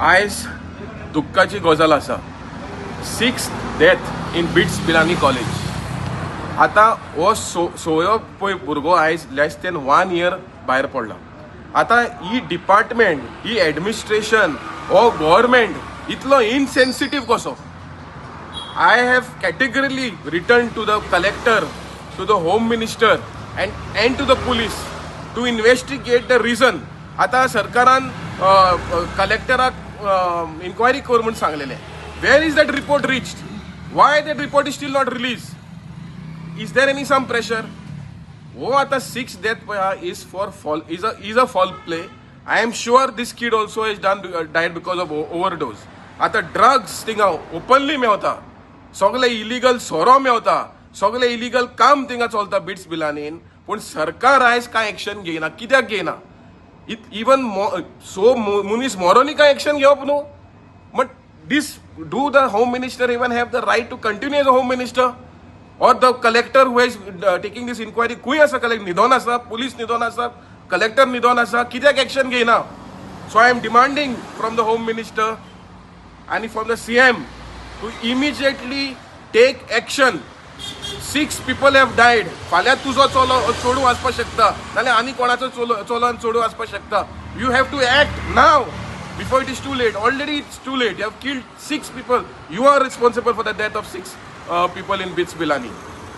आयज दुख्खाची गजाल आसा. Six death in BITS Pilani college. आतां हो सो पळय भुरगो आयज लेस दॅन वन इयर भायर पडला. आतां ही डिपार्टमेंट, ही एडमिनिस्ट्रेशन, हो गव्हर्मेंट इतलो इनसेन्सिटीव कसो? I have categorically written to the collector, to the home minister and to the police to investigate the reason. आतां सरकारान कलेक्टराक इन्क्वायरी कर म्हूण सांगलेलें. Where is that report reached? Why that report is still not release? Is there any some pressure? हो आतां six death पळय हा is for foul is a foul play. I am sure this kid also is done died because of overdose. आतां drugs थिंगा openly मेवता, सगळे illegal सोरो मेवता, सगळे इलिगल काम थिंगा चलता बिट्स बिलानीन. पूण सरकार आयज कांय एक्शन घेयना. कित्याक घेयना? इवन सो मनीस मरोनी कांय एक्शन घेवप न्हू. But this do the home minister even have the right to continue as a home minister, or the collector who is taking this inquiry? खंय आसा कलेक्टर? न्हिदोन आसा? पुलीस न्हिदोन आसा? कलेक्टर न्हिदोन आसा? कित्याक एक्शन घेयना? So I am demanding from the home minister आनी from the CM to immediately take action. Six people have died. फाल्यां तुजो चलो चेडूं आसपाक शकता, नाल्यार आनी कोणाचो चलो चलोन चेडूं आसपाक शकता. You have to act now before it is too late. Already it's too late. You have killed six people. You are responsible for the death of six people in BITS Pilani.